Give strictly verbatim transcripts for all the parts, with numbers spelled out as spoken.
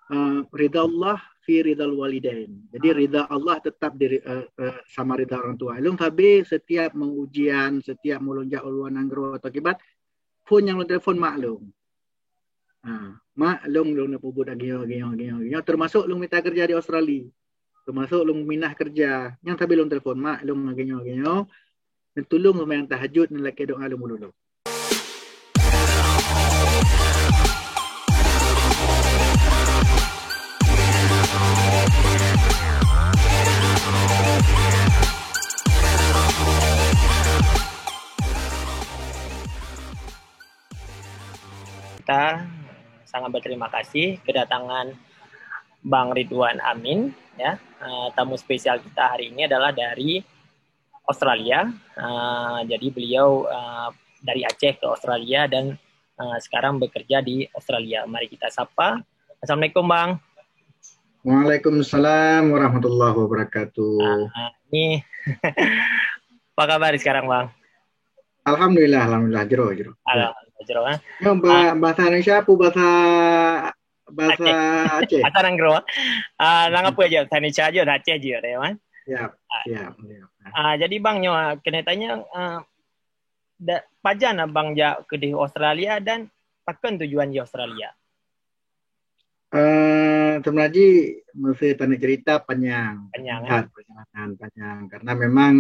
Uh, ridha Allah fi ridhal walidain. Jadi ridha Allah tetap di uh, uh, sama ridha orang tua. Ilong sabe setiap mengujian, setiap melonjak uluan nanggroe atau kibat, phone yang lo telepon mak long. Ha, mak long long nak pubut agio agio agio agio termasuk long minta kerja di Australia. Termasuk long minah kerja. Yang sabe long telepon mak long agio agio. Tulung rumah yang tahajud dan laki doa long dulu. Kita sangat berterima kasih kedatangan Bang Ridwan Amin, ya. Uh, tamu spesial kita hari ini adalah dari Australia. Uh, jadi beliau uh, dari Aceh ke Australia dan uh, sekarang bekerja di Australia. Mari kita sapa. Assalamualaikum, Bang. Waalaikumsalam warahmatullahi wabarakatuh. Uh, ini apa kabar sekarang, Bang? Alhamdulillah, alhamdulillah, jero jero. Alhamdulillah, jero. Eh? Yo, ba, bahasa Indonesia apa bahasa bahasa Aceh? Aceh. Bahasa Nanggroe. Ah, nang apa aja? Bahasa Indonesia aja, Aceh aja, ya, kan? Siap, siap, siap. Ah, jadi bang nyoe kena tanya, ah, da, pajan abang jak ke di Australia dan pakon tujuan di Australia? Eh, sebenarnya mesti tanya cerita panjang. Panjang, eh? Perjalanan panjang karena memang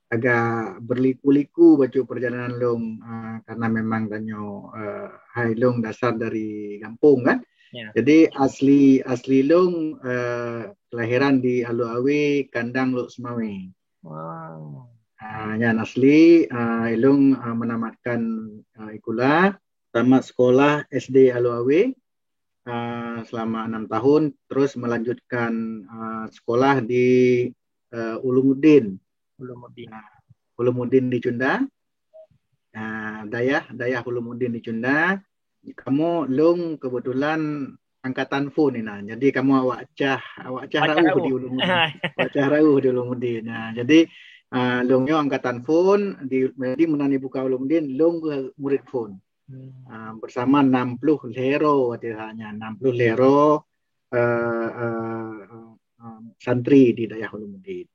agak berliku-liku bacut perjalanan long uh, karena memang tanyoe uh, hai long dasar dari kampung kan. Ya. Jadi asli asli long uh, kelahiran di Alue Awe, kandang Lhokseumawe. Wow. Uh, nyan asli uh, long uh, menamatkan uh, sekolah, tamat sekolah S D Alue Awe uh, selama enam tahun, terus melanjutkan uh, sekolah di uh, Ulumuddin. Ulumuddin. Uh, Ulumuddin di Cunda. Uh, dayah, dayah Ulumuddin di Cunda. Kamoe long kebetulan angkatan phone ni nah. Jadi kamoe awak cah, awak cah rauh di Ulumuddin. Awak cah rauh di Ulumuddin. Nah, jadi uh, long nyoe angkatan phone di, jadi meunan dibuka Ulumuddin long murid phone. Hmm. Uh, bersama enam puluh lhèe droe waktu nyan, enam puluh lhèe droe uh, uh, uh, santri di dayah Ulumuddin.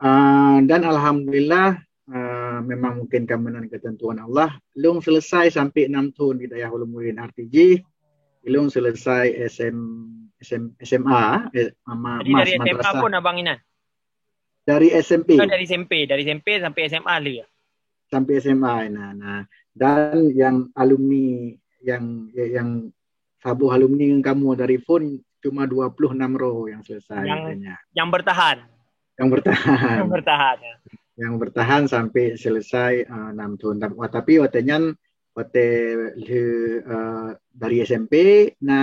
Uh, dan alhamdulillah uh, memang mungkin karena ketentuan Allah, long selesai sampai enam tahun di dayah Ulumuddin, arti jih long selesai S M, S M, S M A, eh, Jadi dari S M A pun abang inan? Dari S M P. Oh, dari S M P, dari S M P sampai S M A lu ya? Sampai S M A nah. Nah, dan yang alumni yang yang saboh alumni ngon kamoe dari phone cuma dua puluh enam droe yang selesai yang, yang bertahan. Yang bertahan. Yang bertahan ya. Yang bertahan sampai selesai uh, enam tahun. Tapi waktu nyan waktu uh, dari S M P na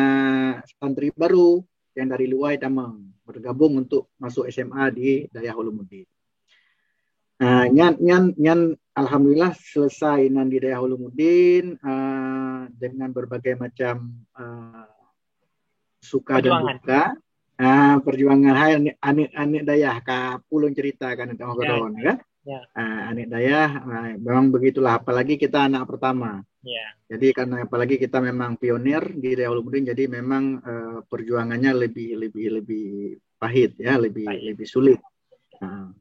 santri baru yang dari luar tamang bergabung untuk masuk S M A di dayah Ulumuddin. Uh, nyan nyan nyan alhamdulillah selesai nan di dayah Ulumuddin uh, dengan berbagai macam uh, suka perjuangan. Dan duka. Uh, perjuangan hai aneuk-aneuk dayah ka pulung cerita kan tengok ya, ya. Ya. Uh, aneuk dayah uh, memang begitulah apalagi kita anak pertama. Ya. Jadi karena apalagi kita memang pionir di dayah Ulumuddin jadi memang uh, perjuangannya lebih lebih lebih pahit ya, lebih pahit. Lebih sulit. Uh,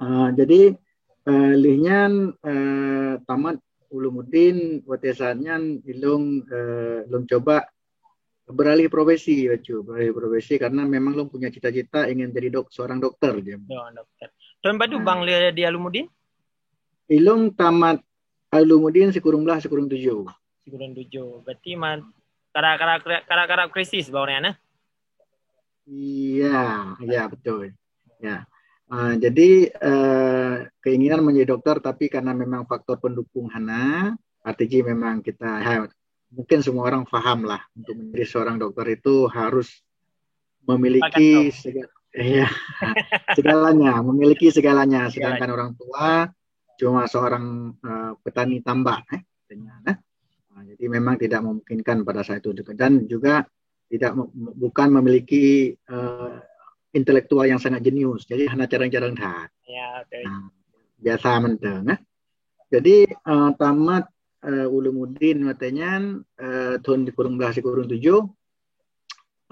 uh, jadi uh, lih nyan uh, tamat Ulumuddin waktu saat nyan ilong uh, ilong coba beralih profesi bacut, beralih profesi karena memang long punya cita-cita ingin jadi dok seorang dokter je. Seorang dokter. Tahun badu uh, bang le di Ulumuddin? Ilong tamat Ulumuddin sikureueng blah sikureueng tujoh. Sikureueng tujoh. Berarti man karap-karap krisis bang orang nah. Iya, iya betul. Ya. Uh, jadi uh, keinginan menjadi dokter tapi karena memang faktor pendukung hana, artinya memang kita ha, mungkin semua orang paham lah untuk menjadi seorang dokter itu harus memiliki segala, ya, segalanya, memiliki segalanya. Sedangkan orang tua cuma seorang uh, petani tambak, eh, katanya, eh. Uh, jadi memang tidak memungkinkan pada saat itu juga. Dan juga tidak bukan memiliki uh, intelektual yang sangat jenius. Jadi hana carang-carang that. Ya, okay. Nah, biasa menteng. Eh? Jadi uh, tamat uh, Ulumuddin katanya uh, tahun sikureueng blah sikureueng tujoh.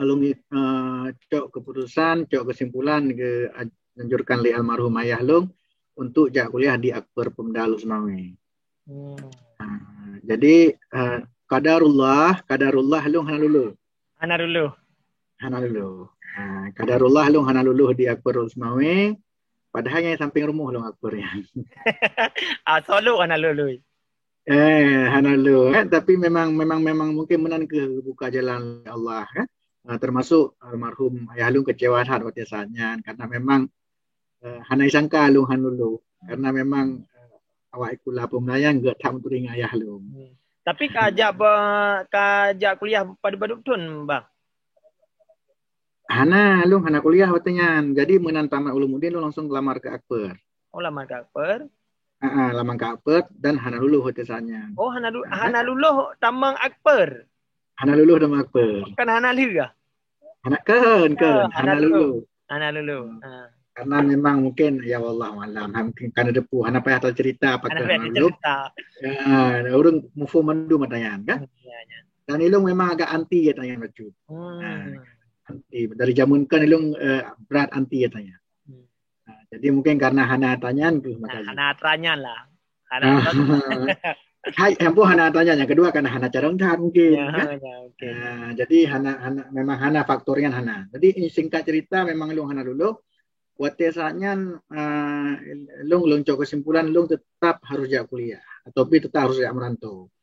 lôn, eh, cok keputusan, cok kesimpulan geu-, anjurkan lé almarhum ayah lôn untuk jak kuliah di Akper Pemuda Lhokseumawe. Hmm. Ha, jadi, eh, qadarullah, qadarullah lôn hana lulus. Hana lulus. Hana lulus. Ha, qadarullah lôn hana lulus di Akper Lhokseumawe. Padahai nyang samping rumoh lôn Akper nyan. Ah, soe lôn hana lulus. Eh, hana lulus, eh. Tapi memang, memang, memang mungkin meunan keuh buka jalan Allah, eh. Ah, termasuk almarhum ayah lôn kecewa that watée saat nyan karena memang, eh, hana disangka lôn hana lulus. Karena memang, eh, awak sikula peumulayan geuh that meuteuringa ayah lôn. Hmm. Tapi ka jak ba-, ka jak kuliah padub-padub thon, Bang? Hana, lôn hana kuliah watée nyan. Jadi meunan tamat Ulumuddin lôn langsung lamar keu Akper. Oh, lamar keu Akper. Ha, lamar keu Akper dan hana lulus watée saat nyan. Oh, hana lu-, hana lulus tamong Akper. Hana lulus tamong Akper. Kan hana lheueh? Hana, kan, kan. Ah, hana lulus. Hana lulus. Ha. Karena memang mungkin, ya, wallahu alam, ha, mungkin ka na teupeue, hana payah tacerita apakah hana payah hana lulus. Tacerita. Ya, ureuëng muphom mandum ata nyan, kan? Ya, ya. Dan ilong memang agak anti ata nyan bacut. Hmm. Ha, anti. Dari zaman kan ilong, eh, berat anti ata nyan. Hmm. Ha, jadi mungkin karena hana ata nyan tu, nah, makanya. Hana ata nyan lah. Hana ata nyan. Hai, yang pun hana ata nyan. Yang kedua karena hana carông that mungkin. Ya, kan? Ya, mungkin. Ha, jadi hana, hana, memang hana faktor nyan hana. Jadi singkat cerita memang ilong hana lulus. Watée saat nyan, eh, lôn, lôn cok kesimpulan lôn tetap harus jak kuliah ataupun tetap harus jak merantau.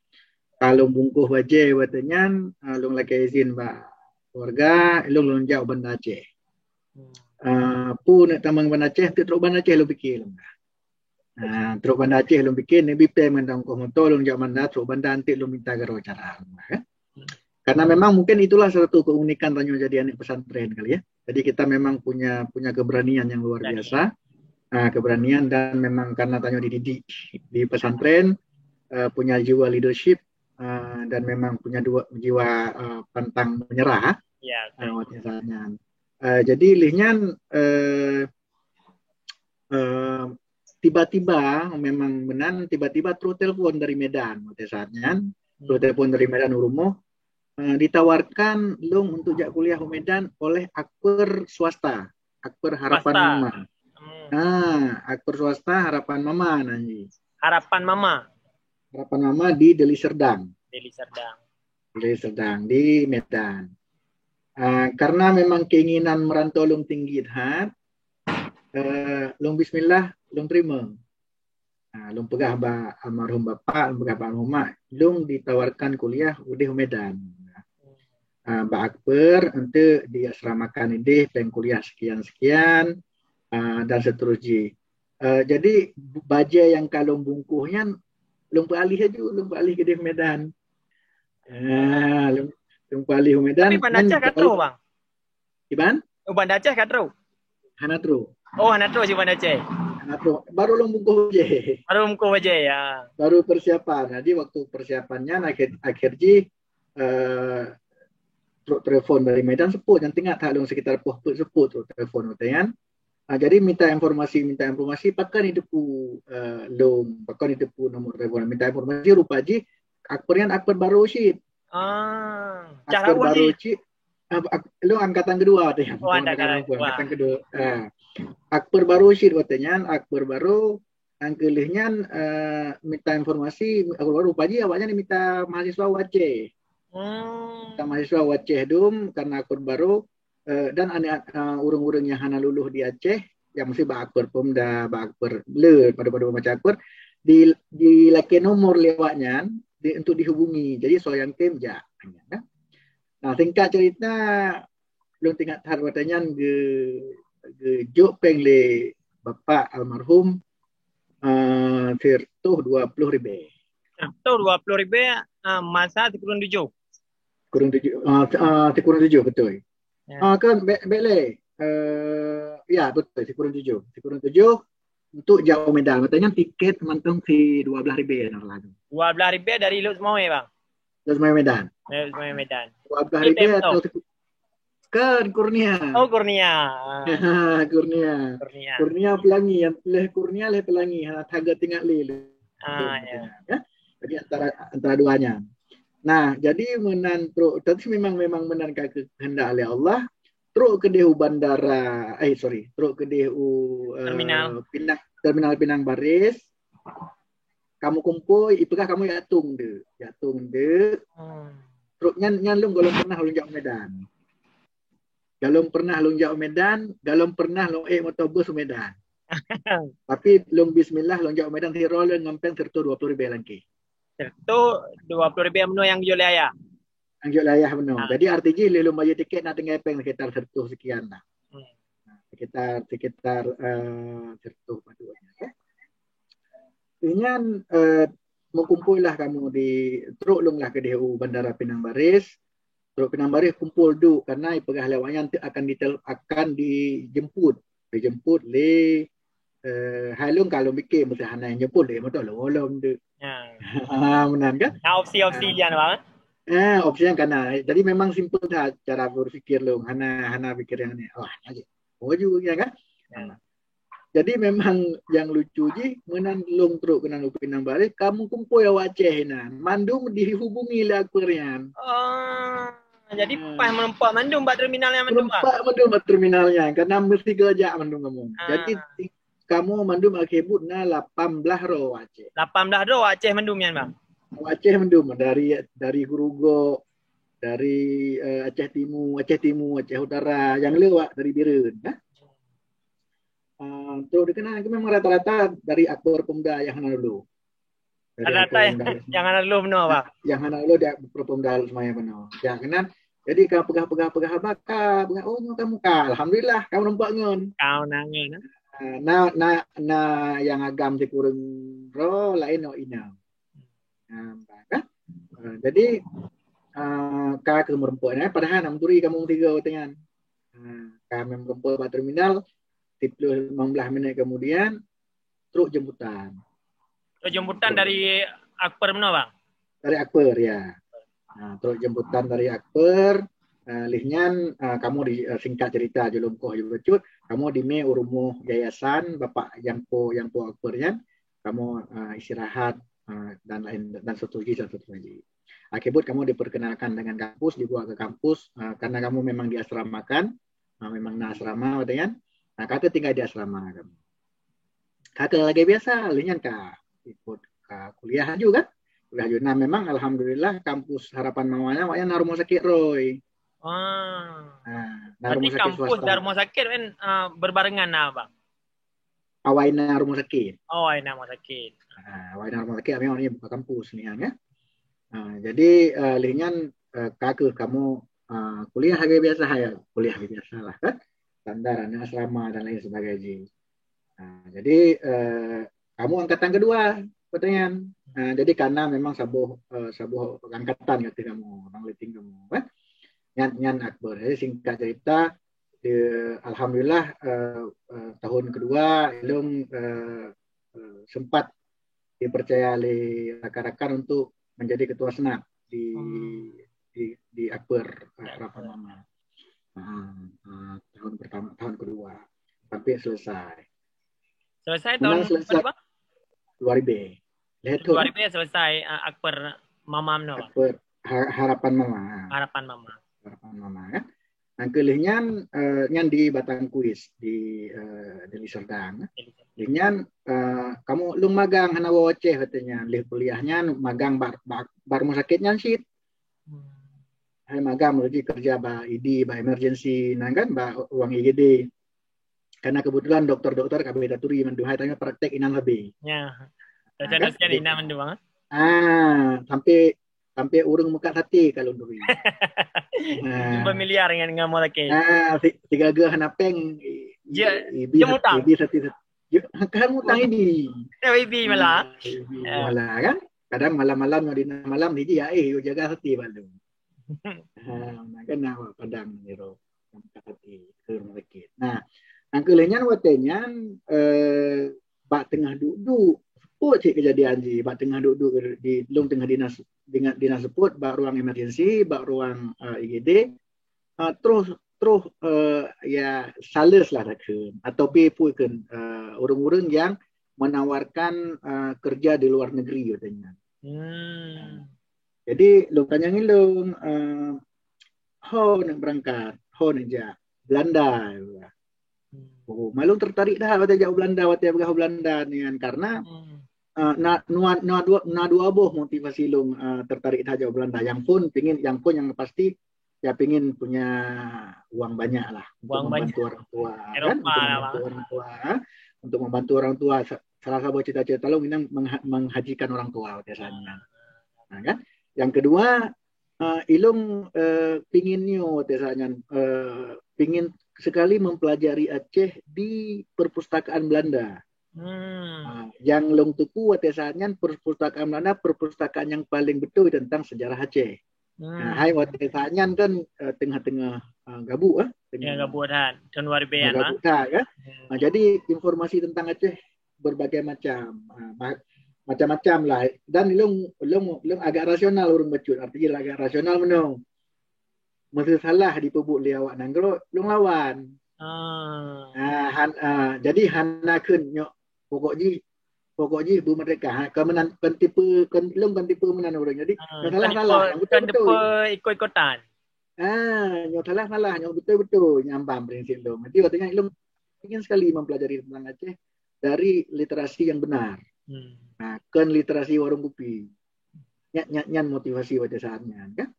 Ka lôn bungkôh bajée watée nyan, eh, lôn lakée izin bak keluarga, lôn, lôn jak u Banda Aceh. Hmm. Eh, peue neuk tamong Banda Aceh, teuk trok Banda Aceh lôn pike lôn. Ah, trok Banda Aceh lôn pike, neubi pèng mantong ongkoh moto lôn jak Banda, trok Banda anteuk lôn minta garo acara. Kan? Karena memang mungkin itulah satu keunikan tanyoe jadi aneuk pesantren kali ya. Jadi kita memang punya, punya keberanian yang luar biasa. Ah, keberanian dan memang karena tanyoe dididik di pesantren, eh, punya jiwa leadership, eh, dan memang punya dua, jiwa, eh, pantang menyerah. Ya, ah, betul. Waktu saat nyan. Eh, jadi lheueh nyan, eh, eh, tiba-tiba, memang meunan, tiba-tiba trok telepon dari Medan. Watée saat nyan, trok telepon dari Medan u rumoh, eh, ditawarkan lôn untuk jak kuliah u Medan oleh Akper swasta, Akper Harapan Mama. Hmm. Ha, Akper swasta Harapan Mama nan jih. Harapan Mama. Harapan Mama di Deli Serdang. Deli Serdang. Deli Serdang di Medan. Ah, karena memang keinginan merantau lôn tinggi that, eh, lôn bismillah, lôn terima. Ah, lôn peugah bak almarhum bapak, lôn peugah bak almarhum mak, lôn ditawarkan kuliah udeh u Medan. Ah, bak Akper, enteuk diasramakan ideh, pèng kuliah sekian-sekian, ah, dan seterus jih. Ah, jadi, bajée nyang ka lôn bungkôh nyan, lôn peualih laju, lôn peualih keudeh Medan. Ah, lôn, lôn peualih u Medan. Tapi Banda Aceh ka trok, Bang? Iban? Oh, Banda Aceh ka trok? Hana trok. Oh, hana trok cit Banda Aceh. Hana trok. Baru lôn bungkôh bajée. Baru bungkôh bajée, ya. Baru persiapan. Jadi waktu persiapan nyan akhir, akhir jih, eh, trok telepon dari Medan seupôt, nyang teuingat that lôn sekitar poh peuet seupôt trok telepon watée nyan. Ah, jadi minta informasi, minta informasi, pakon jiteupeue, eh, lôn, pakon jiteupeue nomor telepon. Minta informasi rupa jih Akper nyan Akper barô cit. Ah, Akper barô cit. Ah, ak-, lôn angkatan kedua teh. Oh, angkatan kedua. Angkatan kedua. Ah. Akper barô cit watée nyan, Akper barô, nyang keu lheueh nyan, eh, minta informasi, Akper barô rupa jih awak nyan minta mahasiswa u Aceh. Hmm. Minta mahasiswa u Aceh dum, karena Akper barô, eh, dan aneuk, eh, ureuëng-ureuëng nyang hana lulus di Aceh, nyang meusti bak Akper Pemuda, bak Akper le, padub-padub macam Akper, di, dilakée nomor lé awak nyan di, untuk dihubungi. Jadi soe nyang tem jak. Nah, singkat cerita, lôn teuingat that watée nyan ge-, geujok pèng lé bapak almarhum, eh, siratoh dua ploh ribèe. Siratoh dua ploh ribèe, eh, masa sikureueng tujoh. Sikureueng tujoh, ah, ah, sikureueng tujoh, beutôi. Ya. Ah, kan, bèk, bèk lé. Eh, ya, beutôi, sikureueng tujoh. Sikureueng tujoh untuk jak u Medan. Watée nyan tiket mantong si dua blah ribèe na laju. Dua blah ribèe dari Lhokseumawe, Bang? Lhokseumawe Medan. Dari Lhokseumawe Medan. Dua blah ribèe atau siku-, kan, Kurnia. Oh, Kurnia. Kurnia. Kurnia. Kurnia Pelangi, nyang lheueh Kurnia lheueh Pelangi. Ha, that geuingat lé. Ah, ya. Ya. Jadi antara, antara dua nyan. Nah, jadi meunan trok, tapi memang, memang meunan ka keuheundak lé Allah. Trok keudeh u bandara, eh, sorry, trok keudeh u, eh, Terminal. Pinang, terminal Pinang Baris. Kamoe kumpôi, ipeugah kamoe jak tueng deuk, jak tueng deuk. Hmm. Trok nyan, nyan lôn golom pernah lôn jak u Medan. Golom pernah lôn jak u Medan, golom pernah lôn ék moto bus u Medan. Tapi lôn bismillah lôn jak u Medan sidroe lôn ngon péng sireutoh dua ploh ribèe langkah. Sireutoh dua ploh ribèe meunoe nyang geujok lé ayah. Nyang geujok lé ayah meunoe. Ah. Jadi arti jih lé lôn bayeue tiket na tinggai péng sekitar sireutoh sekian lah. Hmm. Sekitar, sekitar, eh, sireutoh padum, ya. Nyan, eh, meukumpôi lah kamoe di, trok lôn lah keudeh u bandara Pinang Baris. Trok Pinang Baris kumpul duek karena ipeugah lé awaknyan teuk akan ditel-, akan dijemput. Dijemput lé, eh, hai lôn ka lôn piké meusti hana jemput lé moto lôn lom deuk. Ya. Ha, meunan kan? Nah, opsi-opsi Ah. Jan, Bang. Eh, opsi nyang kana. Jadi memang simple that cara berpikir lôn. Hana, hana pikir nyang ni. Wah, lagi. Maju ya kan? Ya. Jadi memang yang lucu jih meunan lôn trok keunan u Pinang Baris, kamoe kumpôi awak Aceh inan. Mandum dihubungi lé Akbar nyan. Oh, jadi Hmm. pas meureumpok mandum bak terminal nyang mandum, Bang. Meureumpok mandum bak terminal nyan karena meusigoe jak mandum kamoe. Ah. Jadi kamoe mandum akhé buet na lapan blah droe awak Aceh. Lapan blah droe awak Aceh mandum nyan, Bang. Awak Aceh mandum dari, dari Gurugok, dari, eh, Aceh Timu, Aceh Timu, Aceh Utara, nyang le awak dari Bireuen, kan? Ah, trok dikeunan memang rata-rata dari Akbar Pemuda nyang hana lulus. Dari Rata-rata Akbar yang, Pemuda yang hana lulus meunoe, Bang. Nyang hana lulus dari Akbar Pemuda Semayang meunoe. Ya, keunan. Jadi ka peugah-peugah-peugah haba ka, peugah, "Oh, nyoe kamoe ka. Alhamdulillah, kamoe nampak ngon." Kamoe na ngon, eh. Ah, na, na, na nyang agam sikureueng droe, laén awak inong. Ah, kan? Ah, jadi, ah, ka keuh meureumpok nyan, padahai na meuturi kamoe tiga watèe nyan. Ah, ka meureumpok bak terminal, siplôh limong blah minit kemudian, trok jemputan. Trok jemputan dari Akbar meunoe, Bang? Dari Akbar, ya. Nah, trok jemputan dari Akbar, eh, lheuh nyan, eh, kamoe di, eh, singkat cerita jih lôn koh jih bacut, kamoe dimé u rumoh yayasan bapak nyang po, nyang po Akbar nyan, kamoe, eh, istirahat, eh, dan lain, dan seterusnya, dan seterusnya. Akhé buet kamoe diperkenalkan dengan kampus, dibawa ke kampus, eh, karena kamoe memang diasramakan, eh, memang na asrama watèe nyan. Nah, ka keuh tinggai di asrama kamoe. Ka keuh lagèe biasa, lheuh nyan ka ikut ka kuliah laju kan. Kuliah laju. Nah, memang alhamdulillah kampus Harapan Mama nyan awaknyan na rumoh sakét rhoi. Wah. Nah, na Berarti rumoh sakét kampus swasta. Dan rumah sakit kan, ah, berbarengan lah, Bang? Awai na rumoh sakét. Oh, awai na rumah sakét. Ah, awai na rumoh sakét, memang ni bukan kampus ni kan. Ah, jadi, eh, lheuh nyan, eh, ka keuh kamoe, eh, kuliah lagèe biasa ya, kuliah lagèe biasa lah kan. Standar aneuk asrama dan lain sebagainya. Ah, jadi, eh, kamoe angkatan kedua watèe nyan. Ah, jadi karena memang saboh, eh, saboh angkatan kata kamoe, orang letting kamoe kan. Nyan, nyan Akbar. Jadi singkat cerita, di, alhamdulillah, eh, eh, tahun kedua lôn, eh, eh, sempat dipercaya oleh rakan-rakan untuk menjadi ketua senat di, Hmm. di, di Akbar, eh, Harapan Mama. Ah, ah, tahun pertama, tahun kedua sampai selesai. Selesai Memang tahun selesai berapa, Bang? Dua ribu. Lhèe thôn. Dua ribu selesai, ah, Akbar Mama meunoe, Bang? Akbar, ha-, Harapan Mama. Harapan Mama. Harapan Mama kan. Nang keuh lheuh nyan, eh, nyan di Batang Kuis, di, eh, Deli Serdang. Lheuh nyan, eh, kamoe lôn magang hana woe Aceh watèe nyan. Lheuh kuliah nyan magang bak, bak, bak rumoh sakét nyan cit. Hmm. Hai magang laju kerja bak I D, bak emergency, nyan kan, bak ruang I G D. Karena kebetulan doktor-doktor ka beda turi mandum, hai tanyoe praktek inan sabe. Ya. Ah, Dosen-dosen kan? inan mandum, Bang. Ah, sampai, sampai ureueng meukat sate ka lôn turi. Ah. Familiar dengan, dengan rumah sakét. Ah, si-, sigaga hana péng, i-, Ya, ibi jom sat-, utang. Ibi sate, sat-, yo, kan utang ibi. Ya, ibi malah. Ibi Ya. malah kan. Kadang malam-malam nyoe di malam ni ji, ya, eh, yo jaga sate balu. Ha, nah, kan nak awak padang ni ro. Meukat sate, ke rumah sakit. Nah, nang keuh lheuh nyan watèe nyan, eh, bak teungoh duek-duek, seupôt cit kejadian jih, bak teungoh duek-duek di, lôn teungoh dinas, dengan dinas seupôt, bak ruang emergency, bak ruang, eh, I G D, eh, terus, terus, eh, ya, sales lah takheun, atau pi pui kheun, eh, ureueng-ureueng nyang menawarkan, eh, kerja di luar negeri katanya. Hmm. Jadi lôn tanyong ilôn, eh, ho neuk beurangkat, ho neuk jak Belanda. Oh, ma lôn tertarik that watée jak u Belanda, watée peugah u Belanda nyan, karena, eh, na, na, na dua, na dua boh motivasi lôn, eh, tertarik that jak u Belanda. Nyang phon pingin, nyang phon nyang pasti ya pingin punya uang banyak lah untuk membantu orang tua, kan? Untuk membantu orang tua, untuk membantu orang tua. Sa-, salah saboh cita-cita lôn inong mengha-, menghajikan orang tua biasanya. Nah, kan? Yang kedua, eh, ilong, eh, pingin nyoe watée saat nyan, eh, pingin sekali mempelajari Aceh di perpustakaan Belanda. Hmm. Ah, yang lôn teupeu watée saat nyan perpustakaan Belanda, perpustakaan yang paling betul tentang sejarah Aceh. Hmm. Nah, hai watée saat nyan kan, eh, tengah-tengah, eh, gabuk, eh, tengah gabuk that, tahun dua ribu an, gabuk that, kan? Hmm. Ah, jadi informasi tentang Aceh berbagai macam, ah, ma-, macam-macam lah. Dan lôn, lôn, lôn agak rasional ureuëng bacut, artinya agak rasional meunoe. Meuseusalah dipeubuet lé awak nanggroe, lôn lawan. Ah. Ah, han, ah, jadi hana kheun nyoe pokok jih, pokok jih beumerdeka. Ha, kon meunan, kon tipe, kon lôn kon tipe meunan ureuëng. Jadi, ah, nyoe salah, kon salah, tipe, nyoe betul, kon tipe betul. Ikut-ikutan. Ah, nyoe salah, salah, nyoe betul, betul. Nyambang prinsip lôn. Jadi, waktu nyan lôn ingin sekali mempelajari tentang Aceh dari literasi yang benar. Hmm. Ha, kon literasi warung kopi. Nyan, nyan, nyan motivasi watée saat nyan, kan?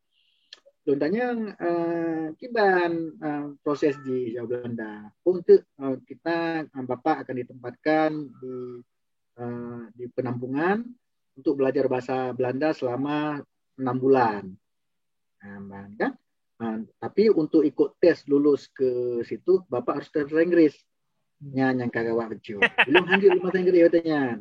Lôn tanyong, eh, kiban, eh, proses di Jawa Belanda. Untuk, eh, kita, eh, Bapak akan ditempatkan di, eh, di penampungan untuk belajar bahasa Belanda selama enam bulan. Nah, kan? Ah, tapi untuk ikut tes lulus ke situ, Bapak harus tes bahasa Inggris. Nyan nyang ka gawat beutôi. Ilong hanjeuet lom bahasa Inggris watée nyan.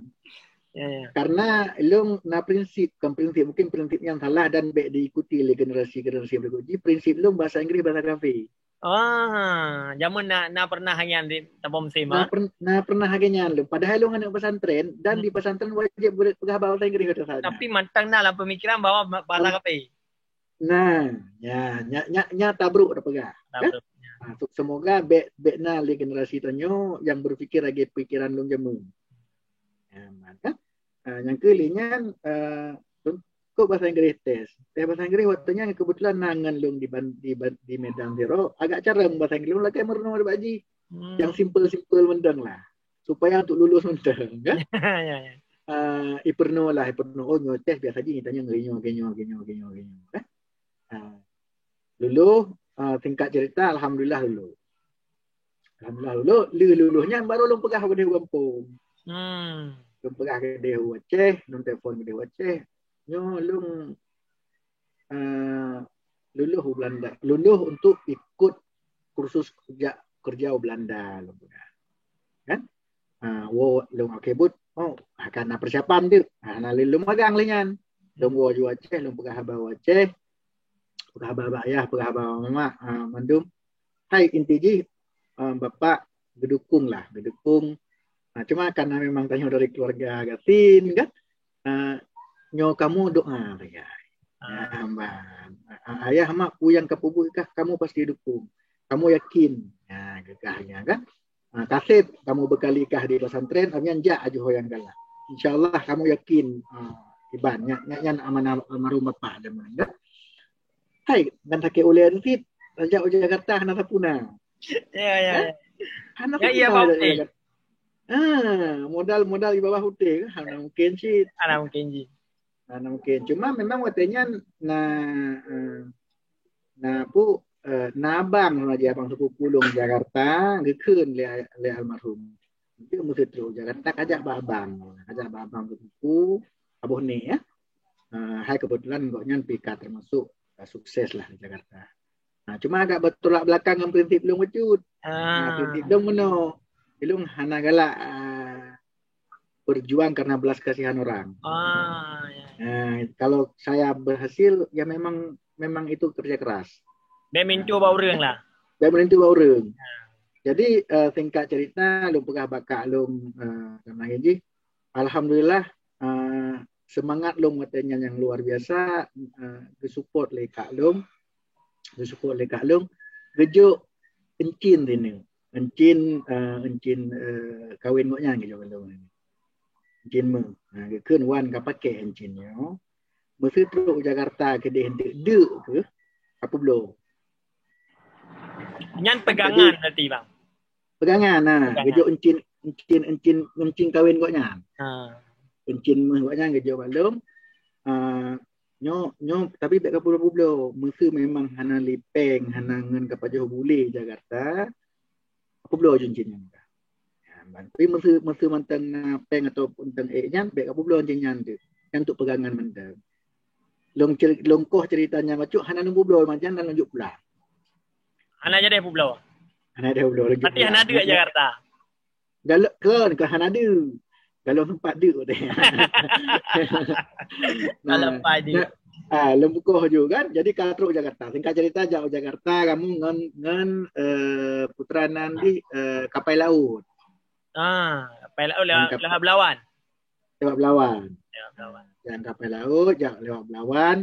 Ya, ya. Karena ilong na prinsip, bukan prinsip, mungkin prinsip yang salah dan baik diikuti oleh generasi-generasi berikut. Jadi prinsip ilong bahasa Inggris bahasa kafé. Ah, jameun na, na pernah nyan di Tabong Sim, na, ah? Per-, na pernah lagée nyan lom. Padahai ilong aneuk pesantren dan di pesantren wajib peugah bahasa Inggris kata salah. Tapi mantong na lam pemikiran bahwa bahasa kafé. Nah, ya, nya, nya, nya tabruk dah peugah. Tabruk, ya. Ha, semoga bek, bek na lé generasi tanyoe yang berpikir lagée pikiran lôn jameun. Ya, maka, ha, nyang keu lhée nyan, eh, kok bahasa Inggris tes. Tes bahasa Inggris waktu nyan kebetulan na ngon lôn di, di, di Medan Zero, agak carong bahasa Inggris lôn lagée meurunoe bak jih. Hmm. Yang simple-simple mantong lah. Supaya untuk lulus mantong, kan? Ya, ya. Ah, ipeurunoe lah, ipeurunoe. Oh, nyoe tes biasa jih, tanya nyoe, nyoe, nyoe, kan? Ah, lulus, ah, singkat cerita, alhamdulillah lulus. Alhamdulillah lulus, lé lulus nyan baru lôn peugah keudeh u gampông. Hmm. Lôn peugah keudeh u Aceh, lôn telepon keudeh u Aceh. Nyoe lôn eh, lulus u Belanda, lulus untuk ikut kursus kerja, kerja u Belanda lôn peugah. Kan? Ha, wo lôn akhé buet, oh, akan na persiapan tu. Ha, na lôn magang lé nyan. Lôn wo ju Aceh, lôn peugah haba u Aceh. Peugah haba bak ayah, peugah haba bak mamak, ha, mandum. Hai inti jih, eh, bapak geudukung lah, geudukung. Nah, cuma karena memang tanyoe dari keluarga gasien kan, eh, nyoe kamoe doa sagai. Ah. Nah, ban. Ah, ayah mak peue nyang ka peubuet kah, kamoe pasti dukung. Kamoe yakin. Nah, geugah nyan kan. Ah, kaseb kamoe beukali kah di pesantren, abnyan jak ajoh ho nyang galak. Insya Allah kamoe yakin, ah, iban nyan, nyan, nyan amanah almarhum bapak zaman kan. Hai, ngan sakét ulée cit, tajak u Jakarta hana sapeue na. Ya, ya, ya. Hana sapeue na. Ah, modal-modal di bawah uté kan, hana mungkin cit. Hana mungkin cit. Hana mungkin. Cuma memang watée nyan na, eh, na pu, eh, na abang sama ji abang sepupu lôn Jakarta, geukheun lé, lé almarhum. Dia meuseutreuk Jakarta kajak bak abang. Kajak bak abang sepupu, Abah Nik ya. Ah, hai kebetulan gobnyan pih ka termasuk, ah, sukses lah di Jakarta. Nah, cuma agak bertolak belakang dengan prinsip lôn bacut. Ah. Nah, prinsip lôn meunoe. Ilong hana galak, ah, berjuang karena belas kasihan orang. Ah, ya. Nah, kalau saya berhasil, ya memang, memang itu kerja keras. Bek mintu bak ureuëng lah. Bek mintu bak ureuëng. Ya. Jadi, eh, singkat cerita, lôn peugah bak kak lôn, eh, karena jih, alhamdulillah, eh, semangat lôn watée nyan nyang luar biasa, eh, geusupport lé kak lôn, geusupport lé kak lôn, geujok encin sineuk. Encin, eh, encin, eh, kawin gobnyan geujok lôn. Encin meu. Nah, geukheun wan ka pakai encin nyoe. Meuseu trok u Jakarta keudeh deuk-deuk ke, ka peubloe. Nyan pegangan berarti, Bang. Pegangan, nah, pegangan. Geujok encin, encin, encin, encin kawin gobnyan. Ha. Encin méuh gobnyan geujok bak lôn. Ah, nyoe, nyoe, tapi bèk ka peubloe-peubloe. Meuseu memang hana lipeng, hana ngon ka pajoh bu lé Jakarta, peubloe encin nyan. Ya, tapi meuseu, meuseu mantong na pèng ataupun tang ék nyan, bèk ka peubloe encin nyan tu. Nyan untuk pegangan mantong. Lôn cer-, lôn koh cerita nyan bacut, hana lôn peubloe macam nyan, lôn jok pulang. Hana jadi peubloe. Hana jadi peubloe, lôn jok pulang. Berarti hana deuk Jakarta. Galak ke, ke hana deuk. Kalau sempat deuk teh. Kalau sempat deuk. Ah, lôn beukoh ju kan. Jadi ka trok Jakarta. Singkat cerita, jak u Jakarta kamoe ngon, ngon, eh, putra nan di, eh, kapai laut. Ah, kapai laut lewat, lewat Belawan. Lewat Belawan. Lewat Belawan. Jak kapai laut, jak lewat Belawan.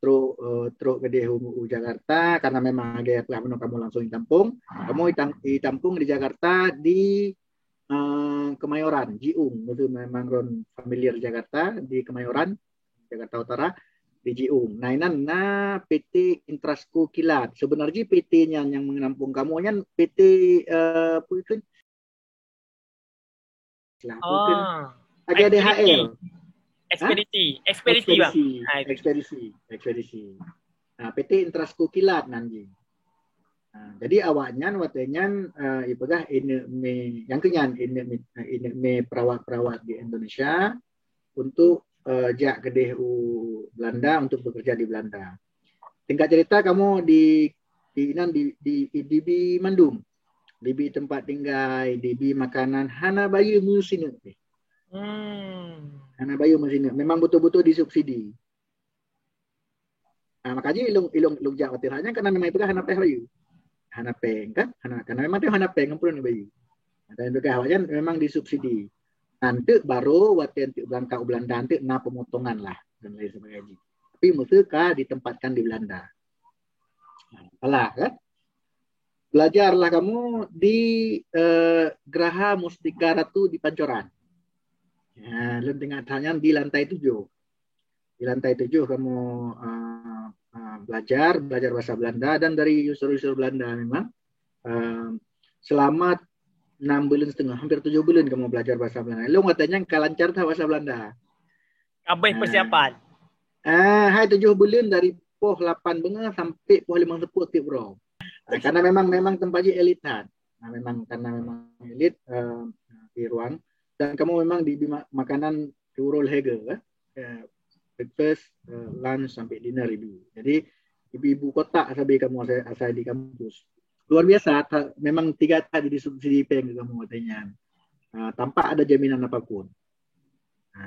Trok, eh, trok keudeh u, u Jakarta, karena memang lagèe peugah bunoe kamoe langsung ditampung. Kamoe ditang-, ditampung di Jakarta di, eh, Kemayoran, Jiung. Itu memang ron familiar Jakarta, di Kemayoran, Jakarta Utara, di Jiung. Nah, inan na P T Intrasco Kilat. Sebenarnya P T nyan yang menampung kamoe nyan P T, eh, apa itu? Lah, apa itu? Oh. Lagi ada H L. Ekspedisi. Hah? Ekspedisi, Bang. Ekspedisi. Ah, ekspedisi. Ekspedisi, ekspedisi. Nah, P T Intrasco Kilat nan jih. Nah, jadi awaknyan watèe nyan, eh, ipeugah ineuk mie, nyang keu nyan, ineuk mie, ineuk mie perawat-perawat di Indonesia untuk, eh, jak keudeh u Belanda untuk bekerja di Belanda. Singkat cerita, kamoe di, di inan di, di, dibi mandum. Dibi tempat tinggai, dibi makanan, hana bayeue meusineuk pih. Hmm. Hana bayeue meusineuk. Memang betul-betul disubsidi. Ah, makajih ilong, ilong, ilong jak watèe nyan karena memang ipeugah hana pèng bayeue. Hana pèng kan? Hana, karena memang tu hana pèng, ngon peue neubayeue. Dan ipeugah awaknyan memang disubsidi. Nanti baru watèe nanti berangkat u Belanda nanti na pemotongan lah dan lain sebagainya. Tapi meuseu ka ditempatkan di Belanda. Nah, salah kan? Belajarlah kamoe di, eh, Graha Mustika Ratu di Pancoran. Ya, lôn teuingat that nyan di lantai tujoh. Di lantai tujoh kamoe, eh, eh, belajar, belajar bahasa Belanda dan dari unsur-unsur Belanda memang, eh, selama enam buleuen setengah, hampir tujoh buleuen kamoe belajar bahasa Belanda. Lôn watèe nyan ka lancar that bahasa Belanda. Habéh persiapan. Ah, hai tujoh buleuen dari poh lapan beungoh sampai poh limong seupôt tiep uroe. Ah, karena memang, memang teumpat jih elit that. Nah, memang karena memang elit, eh, di ruang. Dan kamoe memang dibi ma-, makanan turun harga, eh. Eh, breakfast, eh, lunch sampai dinner ibi. Jadi, ibu-ibu kotak sabe kamoe asai, asai di kampus. Luar biasa, ta-, memang tiga tak jadi subsidi pèng keu kamoe watèe nyan. Ah, tanpa ada jaminan apapun. Ha.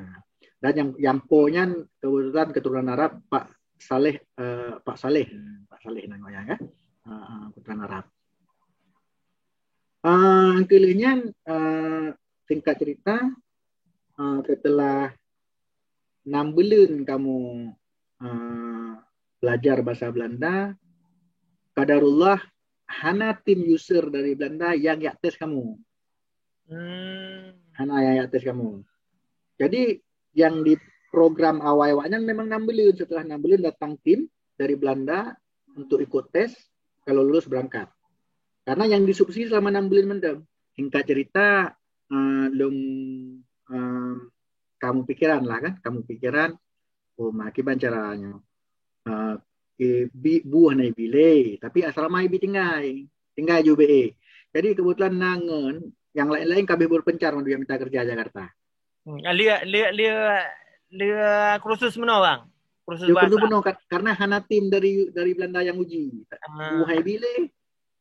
Dan nyang, nyang po nyan kebetulan keturunan Arab, Pak Saleh, eh, Pak Saleh, Pak Saleh nama orang kan. Ha, ha, keturunan Arab. Ah, keuleuh nyan, eh, singkat cerita, eh, setelah enam buleuen kamoe, eh, belajar bahasa Belanda, qadarullah hana tim user dari Belanda yang jak tes kamoe. Hmm. Hana yang jak tes kamoe. Jadi, yang di program awai awaknyan memang enam buleuen. Setelah enam buleuen datang tim dari Belanda untuk ikut tes, kalau lulus berangkat. Karena yang disubsidi selama enam buleuen mantong. Singkat cerita, eh, lôn, eh, kamoe pikiran lah kan, kamoe pikiran, oh, ma kiban cara nyoe. Ah, ibi, bu hana ibi lé, tapi asrama ibi tinggai. Tinggai ju B A. Jadi kebetulan na ngon nyang laén-laén ka habéh berpencar mandum nyang mita kerja Jakarta. Hmm, lé, lé, lé, lé kursus meunoe, Bang? Kursus bahasa. Lé kursus meunoe, ka-, karena hana tim dari, dari Belanda nyang uji. Ah. Bu hana ibi lé.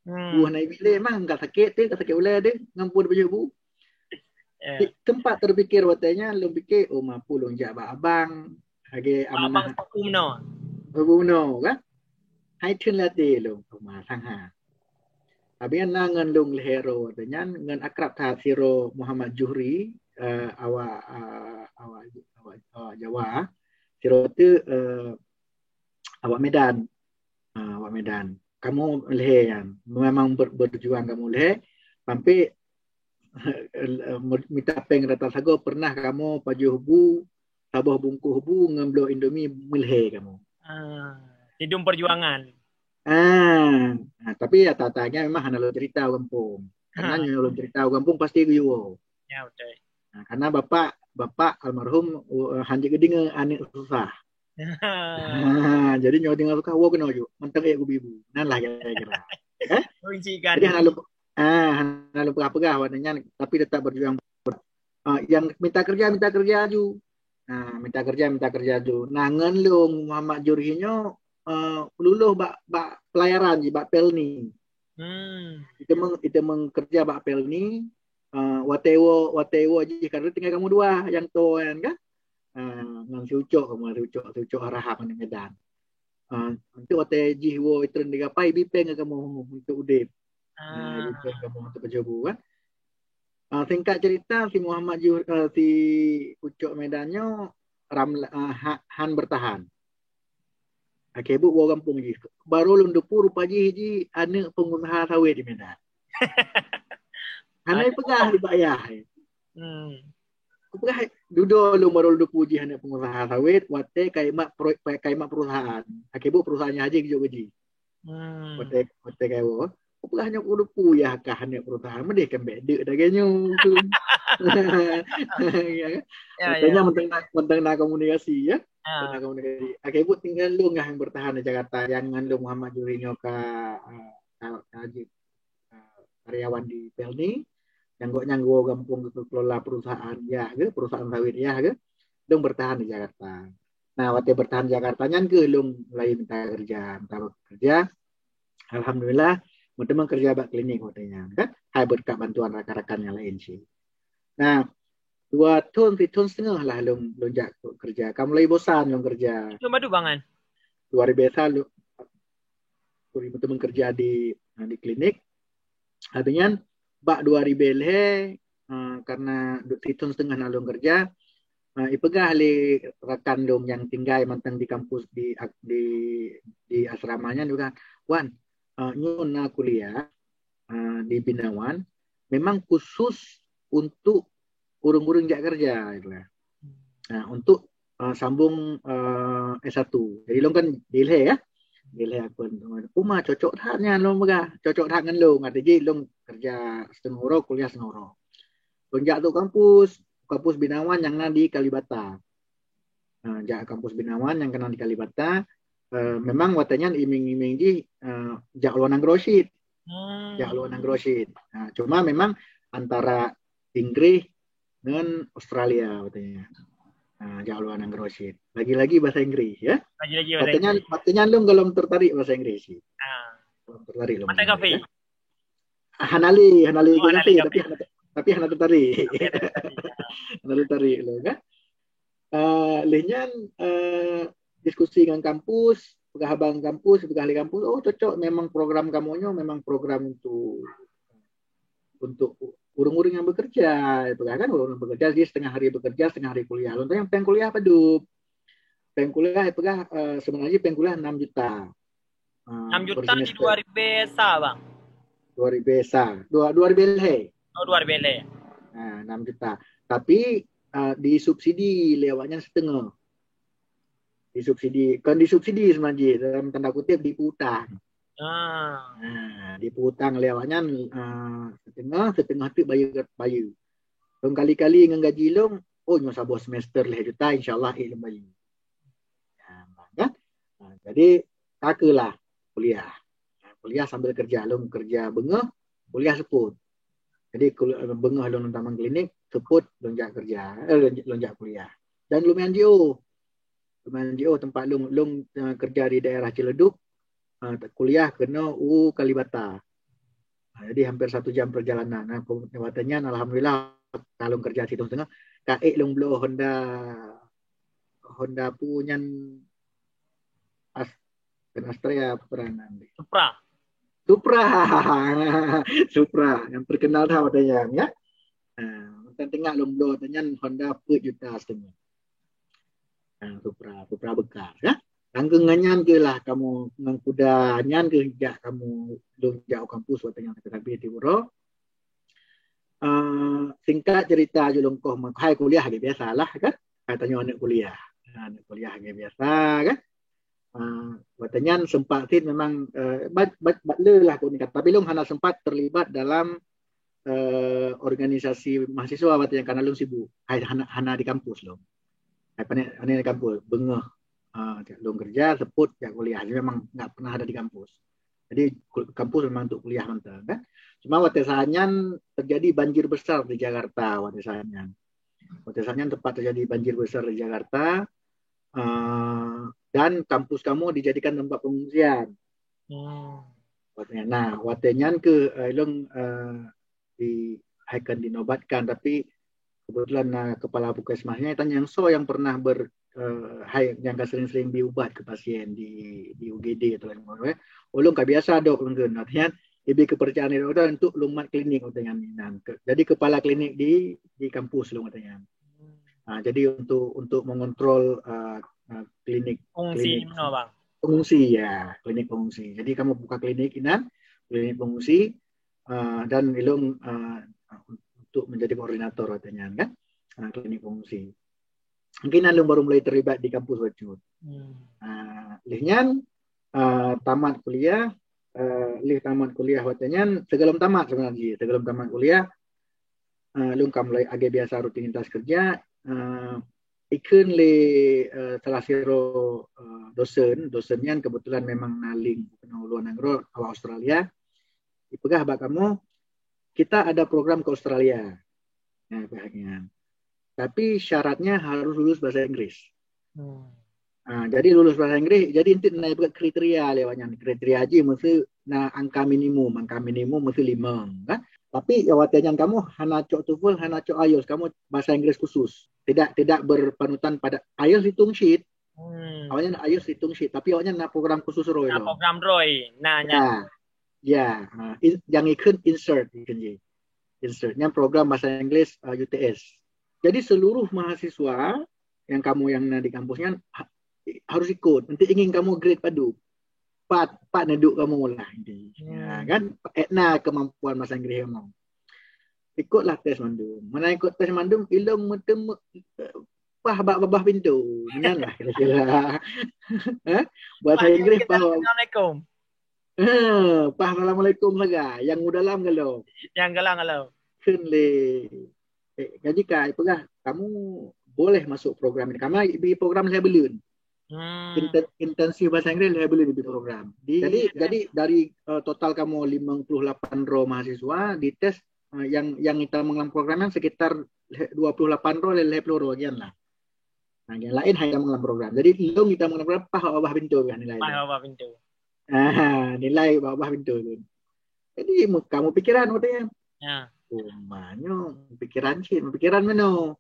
Hmm. Bu hana ibi lé, memang ka sakét teuh, ka sakét ulèe teuh, ngon peue bajèe bu. Ya. Di, sempat terpikir watèe nyan, lôn pikir, oh, ma peue lôn jak bak abang, lagèe amanah. Abang Teungku meunoe. Teungku meunoe, kan? Hai theun lam até lôn, oh, ma sang ha. Tapi na ngon lôn lhèe droe watèe nyan, ngon akrab that sidroe Muhammad Juhri, eh, awak, eh, awak, awak, awak Jawa. Sidroe teuh, eh, awak Medan. Ha, awak Medan. Kamoe lhèe nyan. Memang ber-, berjuang kamoe lhèe. Sampai, eh, mita pèng rata sagoe pernah kamoe pajoh bu saboh bungkôh bu ngon bloe Indomie meulhèe kamoe. Ah, sidum perjuangan. Ah, nah, tapi ya tata-tanya memang hana lôn cerita u gampông. Karena nyoe lôn cerita u gampông pasti geuyue. Ya, betul. Nah, karena bapak bapak almarhum uh, hanjeuet geudeungoe aneuk susah. Ha, jadi nyoe dengan susah wo kena juk. Manteng ayat ibu-ibu. Nan lah kira-kira. Eh? Jadi hana lupa ah hana lupa peugah-peugah awak nyan tapi tetap berjuang. Ah, yang minta kerja minta kerja aju. Nah, minta kerja minta kerja aju. Nah, ngon lôn Muhammad Jurhi nyoe uh, lulus bak bak pelayaran ji bak Pelni. Hmm. Kita meng, kita mengkerja bak Pelni. Uh, watèe wo watèe wo jih kan tinggal kamu dua yang to kan kan. Uh, ngan si Ucok kamu si Ucok si Ucok Rahab di Medan. Uh, untuk watèe jih wo itren digapai bipeng kamu untuk udip. Ah. Uh, bipeng kamu untuk pejabu kan. Uh, singkat cerita si Muhammad Juh, uh, si Ucok Medan nyo ram uh, ha, han bertahan. Akhé buet woe gampông jih. Baru lôn depu rupa jih ji aneuk pengusaha sawit di Medan. Hana peugah di bayah. Hmm. Peugah dudo lôn baru lôn depu jih aneuk pengusaha sawit, watèe kaimat kaimat perusahaan. Akhé buet perusahaan nyan haji geujok gaji. Hmm. Watèe watèe kaiwo. Peugah nyoe kudu puyah kah aneuk perusahaan meudeh kan bèk deuk lagèe nyoe tu. Ya, ya. Katanya mentang na mentang na komunikasi ya. Ya. Mentang na komunikasi. Akhé buet tinggal lôn yang bertahan di Jakarta yang ngandung Muhammad Juri nyoe ka uh, ka, ka, uh, karyawan di Pelni. Yang gok nyang gua gampung ke kelola perusahaan ya ke perusahaan sawit ya ke. Dong bertahan di Jakarta. Nah, watèe bertahan di Jakarta nyan keuh lôn mulai minta kerja, minta kerja. Alhamdulillah, meuteumé kerja bak klinik watèe nyan kan. Hai berkat bantuan rakan-rakan yang lain sih. Nah, dua thon, si thon setengah lah lôn lôn jak kerja. Ka mulai bosan lôn kerja. Lôn badu bangan. Dua ribu satu lôn meuteumé kerja di di klinik. Habis nyan bak dua ribu lhèe uh, karena si thon setengah na lôn kerja uh, ipeugah lé rakan lôn yang tinggai mantang di kampus di di di asrama nyan juga wan uh, nyoe na kuliah uh, di Binawan memang khusus untuk ureuëng-ureuëng jak kerja itulah. Uh, untuk uh, sambung uh, S satu. Jadi long kan di lhèe ya. Di lhèe aku uma cocok that nyan long peugah. Cocok that ngan long. Arti ji long kerja setengah uroe, kuliah setengah uroe. Lonjak tu kampus, kampus Binawan yang na di Kalibata. Nah, jak kampus Binawan yang kena di Kalibata, uh, memang watèe nyan iming-iming ji uh, jak luar nanggroe cit. Hmm. Jak luar nanggroe cit. Nah, cuma memang antara Inggris dengan Australia watèe nyan. Nah, jak luar nanggroe cit. Lagi-lagi bahasa Inggris ya. Lagi-lagi bahasa Inggris. Watèe nyan long golom tertarik bahasa Inggris cit. Ah. Golom tertarik long. Mata kafe. Hanali, hanali oh, kafe, tapi hana, tapi hana tertarik. Hana tertarik lo kan. Uh, leh nyan uh, diskusi dengan kampus, peugah abang kampus, peugah ahli kampus, oh cocok memang program kamu nyoe memang program untuk untuk ureuëng-ureuëng yang bekerja, peugah kan ureuëng bekerja jadi setengah hari bekerja, setengah hari kuliah. Lontar yang peng kuliah padum. Peng kuliah peugah uh, sebenarnya peng kuliah enam juta. Uh, enam juta di dua ribu sa bang. Dua ribu sa, dua dua ribu lhèe. Oh dua ribu lhèe. Nah, enam juta. Tapi uh, disubsidi lewatnya setengah. Disubsidi, kan disubsidi sebenarnya dalam tanda kutip dipiutang. Ah. Nah, dipiutang lewatnya uh, setengah, setengah tu bayar bayar. Long kali-kali dengan gaji long, oh nyoe saboh semester lhèe juta insyaallah eh lom bayi. Nah, kan? Nah, jadi kakelah kuliah. Nah, kuliah sambil kerja, long kerja bengeh, kuliah seput. Jadi bengeh long taman klinik, seput long jak kerja, eh, long jak kuliah. Dan lumayan jauh. Lumayan jauh tempat long long uh, kerja di daerah Ciledug, uh, kuliah kena u Kalibata. Jadi hampir satu jam perjalanan. Nah, waktu nyan alhamdulillah kalon kerja situng tengah. Kaek long bloe Honda Honda pu nyan As, Astrea peranan. Supra. Supra. Supra yang terkenal dah waktu nyan ya. Nah, tengah long bloe nyan Honda empat juta setengah. Nah, Supra, Supra bekas ya. Tanggung ngan nyan ke lah kamu ngan kuda nyan ke jak kamu lom jak kampus waktu yang kita habis di Buro. Uh, singkat cerita je longkoh hai kuliah lagi biasalah kan. Hai tanyoe aneuk kuliah. Ha, aneuk kuliah lagèe biasa kan. Ha, watèe nyan sempat cit memang, eh, bat, bat, bat le lah keu nikah. Tapi lôn hana sempat terlibat dalam, eh, organisasi mahasiswa watèe nyan karena lôn sibuk. Hai hana, hana di kampus lôn. Hai pané, pané di kampus, beungoh. Ha, lôn kerja, seupôt jak kuliah. Jadi memang enggak pernah ada di kampus. Jadi ku-, kampus memang untuk kuliah mantong kan. Cuma watèe saat nyan terjadi banjir besar di Jakarta watèe saat nyan. Watèe saat nyan tepat terjadi banjir besar di Jakarta, eh, dan kampus kamoe dijadikan tempat pengungsian. Hmm. Watèe, nah, watèe nyan keuh, eh, lôn, eh, di, hai kon dinobatkan, tapi kebetulan na kepala puskesmasnya tanya nyang soe nyang pernah ber, eh, hai nyang ka sering-sering bi ubat keu pasien di, di U G D atau lain sebagainya. Oh, lôn ka biasa dok, kheun, artinya ibi kepercayaan di dokto untuk lôn mat klinik watèe nyan inan. Ke-, jadi kepala klinik di, di kampus lôn watèe nyan. Ha, jadi untuk, untuk mengontrol, eh, eh, klinik, Fungsi klinik mana, Bang? Pengungsi, ya, klinik pengungsi. Jadi kamoe buka klinik inan, klinik pengungsi, eh, dan ilôn, eh, untuk menjadi koordinator watèe nyan kan, eh, klinik pengungsi. Mungkin ilôn baru mulai terlibat di kampus bacut. Hmm. Ah, lheuh nyan, ah, tamat kuliah, ah, lheuh tamat kuliah watèe nyan, sigohlom tamat sebenarnya, sigohlom tamat kuliah, ah, lôn ka mulai lagèe biasa rutinitas kerja, ah, ikheun lé, ah, salah sidroe, ah, dosen, dosen nyan kebetulan memang na link keunoe luar nanggroe, awak Australia, ipeugah bak kamoe, kita ada program ke Australia. Nah, ipeugah nyan. Tapi syaratnya harus lulus bahasa Inggris. Hmm. Ha, jadi lulus bahasa Inggris, jadi enteuk na ipeugah kriteria lé awak nyan. Kriteria jih meusti na angka minimum, angka minimum meusti limong kan. Tapi ya watèe nyan kamoe hana cok TOEFL, hana cok IELTS, kamoe bahasa Inggris khusus. Tidak, tidak berpanutan pada IELTS, hitung cit. Hmm. Awak nyan IELTS, hitung cit, tapi awak nyan na program khusus droe Nah, lom. Program droe. Nah, nyan. Ya. Ya, ha, in, nyang ikheun insert ikheun jih. Insert. Nyan program bahasa Inggris, uh, U T S. Jadi seluruh mahasiswa nyang kamoe nyang na di kampus nyan ha-, harus ikut. Nanti ingin kamoe grade padum. Pat, pat neuduek kamoe lah. Ya, Hmm. kan? Èk na kemampuan bahasa Inggris kamoe. Ikutlah tes mandum. Meunan ikut tes mandum, ilôn meuteumé, eh, paih bak babah pintoe. Meunan lah kira-kira. Eh? Bahasa Paih Inggris kita paih. Assalamualaikum. Eh, paih assalamualaikum sagai. Nyang u dalam galom. Nyang galom-galom. Kheun lé. Eh, jadi ka ipeugah, kamu boleh masuk program ini. Karena ibi program lhèe buleuen. Hmm. Inten-, intensif bahasa Inggris lhèe buleuen ibi program. Jadi, Iya. Jadi dari, eh, total kamoe limong puluh lapan droe mahasiswa dites, eh, nyang, nyang itamong lam program nyan sekitar lhèe-, dua puluh lapan droe, lhèe ploh droe nyan lah. Nah, nyang laén han itamong lam program. Jadi ilôn itamong lam program, paih bak babah pintoe kan nilai. Paih bak babah pintoe. Ah, nilai bak babah pintoe tu. Jadi mu-, kamoe pikiran watèe nyan. Ya. Oh, ma nyoe pikiran cit, pikiran meunoe.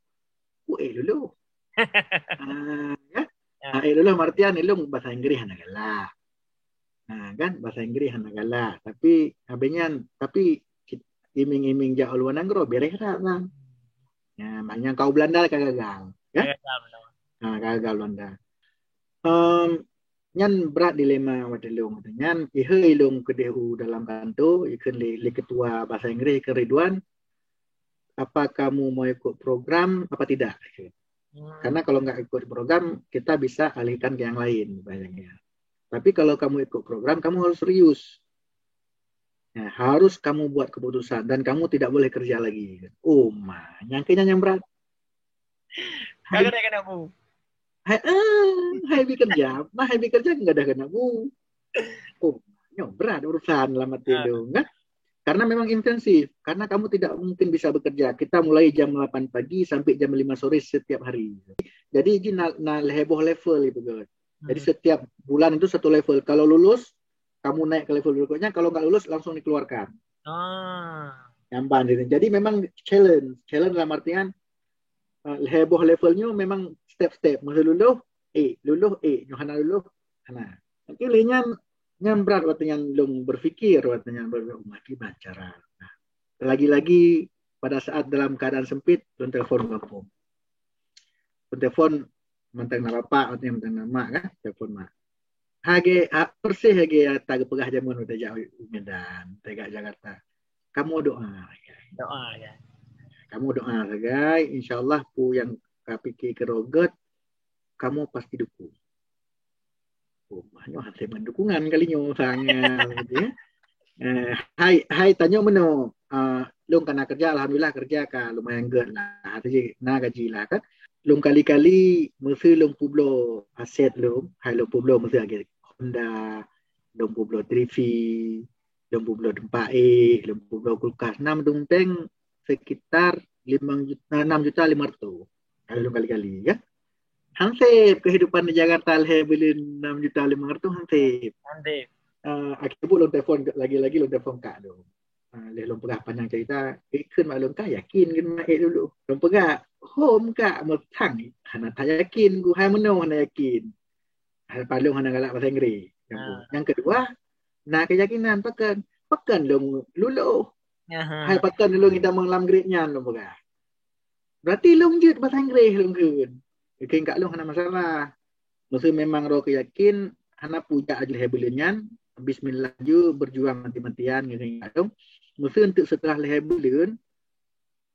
Oh, eh lulus. Ah, ya? Ya. Ah, eh lulus artian ilôn bahasa Inggris hana galak. Ha, kan? Bahasa Inggris hana galak. Tapi habis nyan, tapi cit-, iming-iming jak u luar nanggroe, bereh that kan. Ya, maknanya kau Belanda ka gagal. Ya? Ya, betul, betul. Ha, ka gagal Belanda. Em, nyan brat dilema watèe lôn. Nyan, ihé ilôn keudeh u dalam kanto, ikheun lé, lé ketua bahasa Inggris, ikheun Ridwan, apa kamu mau ikut program apa tidak? Hmm. Karena kalau nggak ikut program, kita bisa alihkan ke yang lain, bayangnya. Tapi kalau kamu ikut program, kamu harus serius. Ya, harus kamu buat keputusan dan kamu tidak boleh kerja lagi. Oh, ma, nyang keuh nyan nyang brat. Kagak ada kena bu. Hai, eh, hai bi kerja, mah hai bi kerja enggak ada kena bu. Oh, nyoe brat urusan lam até Ah. lôn, kan? Karena memang intensif, karena kamu tidak mungkin bisa bekerja. Kita mulai jam delapan pagi sampai jam lima sore setiap hari. Jadi, ji na, na lhèe boh level itu, kan. Jadi, Hmm. setiap bulan itu satu level. Kalau lulus, kamu naik ke level berikutnya. Kalau nggak lulus, langsung dikeluarkan. Ah. Nyamban gitu. Jadi, memang challenge. Challenge dalam artian, eh, lhèe boh level nyoe memang step-step. Masa lulus, eh, lulus, eh, nyoe hana lulus, hana. Tapi lé nyan, nyan brat watèe nyan lôn berpikir, watèe nyan ber-, "Oh, ma kiban cara." Nah, lagi-lagi pada saat dalam keadaan sempit, lôn telepon gampông. Lôn telepon mantong na bapak, watèe nyan mantong na mak kan, telepon mak. Hage, ha, persis hage ata geupeugah jameun watèe jak u Medan, watèe jak Jakarta. Kamu doa. Doa ya. Kamu doa sagai, insya-Allah peue nyang ka pike keudroe gét, kamoe pasti dukung. Oh, nyoe hase meudukungan kali nyoe sangat gitu ya. Eh, hai hai tanyoe meunoe, uh, lôn ka na kerja, alhamdulillah kerja ka lumayan gét lah. Artinya na gaji lah kan. Lôn kali-kali meuseu lôn peubloe aset lôn, hai lôn peubloe meuseu lagèe Honda, lôn peubloe TV, lôn peubloe teumpat éh, lôn peubloe kulkas. Nam dum peng sekitar lima juta, enam juta lima ratus. Kalau lôn kali-kali ya. Hansip kehidupan di Jakarta lhèe buleuen enam juta lima ratus hansip. Hansip. Uh, akhirnya lôn telepon lagi-lagi lôn telepon kak tu. Uh, leh lôn peugah panjang cerita, ikut mak lôn kah yakin kena mak dulu. Lôn peugah, hom kak meutang. Hana tak yakin, ku hai meunoe hana yakin. Hai palong hana galak bahasa Inggris. Yang, ha. Yang kedua, na keyakinan pakan. Pakan lôn lulus. Aha. Hai pakan lôn kita lam grade nyan lôn peugah. Berarti lôn jeuet bahasa Inggris lôn kheun. Kheun kak lôn hana masalah. Meuseu memang roh keuyakin hana pujak aju lhèe buleuen nyan, bismillah ju berjuang mati-matian ngon kheun kak lôn. Meuseu untuk setelah lhèe buleuen